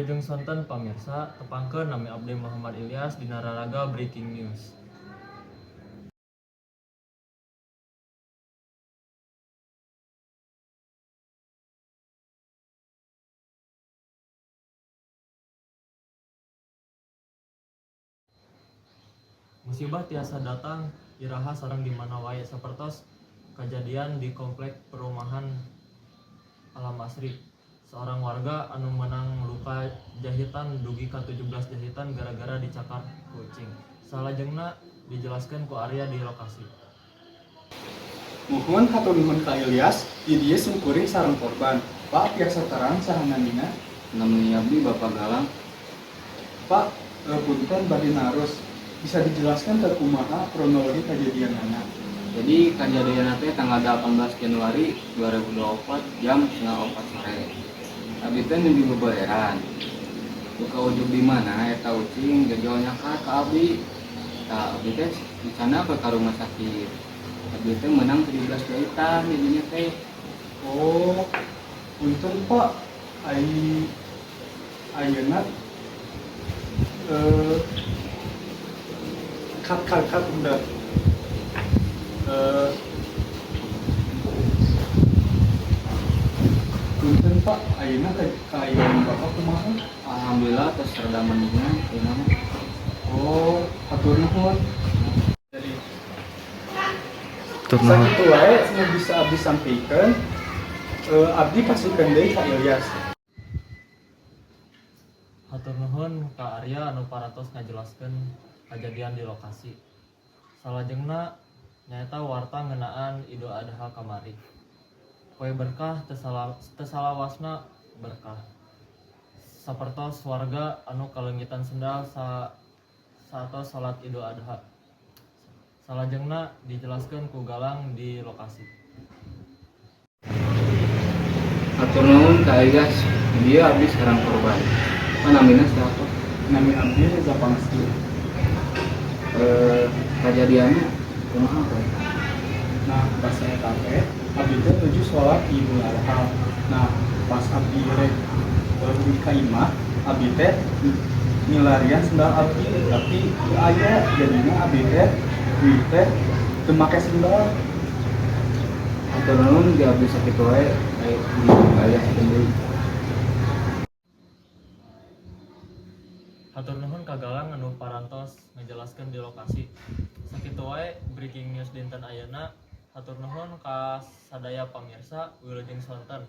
Wilujeng sonten pamirsa, tepangkeun nami abdi Muhammad Ilyas dina raraga Breaking News. Musibah tiasa datang iraha sareng di mana wae, sapertos kajadian di komplek perumahan Alam Asri. Seorang warga anu meunang luka jahitan dugi ka 17 jahitan gara-gara dicakar ku ucing. Salajengna dijelaskeun ku Arya di lokasi. Muhun, hatur nuhun ka Ilyas, di dieu simkuring sareng korban. Pak, tiasa terang saha namina? Nami abdi Bapak Galang. Pak, punten bade naros. Bisa dijelaskan ke kumaha kronologi kejadianana? Jadi kejadian teh tanggal 18 Januari 2024 jam 3.30 sore. Abdi teh nembe bebereran. Buka ujug di mana eta ucing jajol nyakar ka abdi. Tah, abdi teh dicandak ke rumah sakit. Abdi teh menang 17 jahitan jadinya teh. Oh, untung, Pak, ai ayeuna cut, cut, cut, udah. Punten, Pak, ayeuna kaayaan Bapak kumaha? Alhamdulillah tos rada mendingan ayeuna mah. Oh, hatur nuhun. Jadi sakitu wae nu bisa abdi sampaikan. Abdi kasihkeun deui ka Ilyas. Hatur nuhun ka Arya anu parantos ngajelaskeun kajadian di lokasi. Salajengna nyaeta warta ngeunaan Idul Adha kamari. Poe berkah teu salawasna berkah. Sapertos warga anu kaleungitan sendal saatos salat Idul Adha. Salajengna dijelaskeun ku Galang di lokasi. Hatur nuhun ka Ilyas, dieu abdi sareng korban. Pak, namina siapa? Nami abdi Reza Pangesti. Kejadiannya kumaha, Pak? Nah, pas saya teh, abdi teh nuju sholat Idul Adha. Nah, pas abdi rek balik ka imah, abdi teh milarian sendal abdi, tapi teu aya, jadinya abdi teh duit teh teu make sendal. Hatur nuhun, di abdi sakitu wae, aya di Ilyas deui. Hatur nuhun ka Galang anu parantos ngajelaskeun di lokasi. Sakitu wae breaking news dinten ayeuna. Hatur nuhun ka sadaya pamirsa, wilujeng sonten.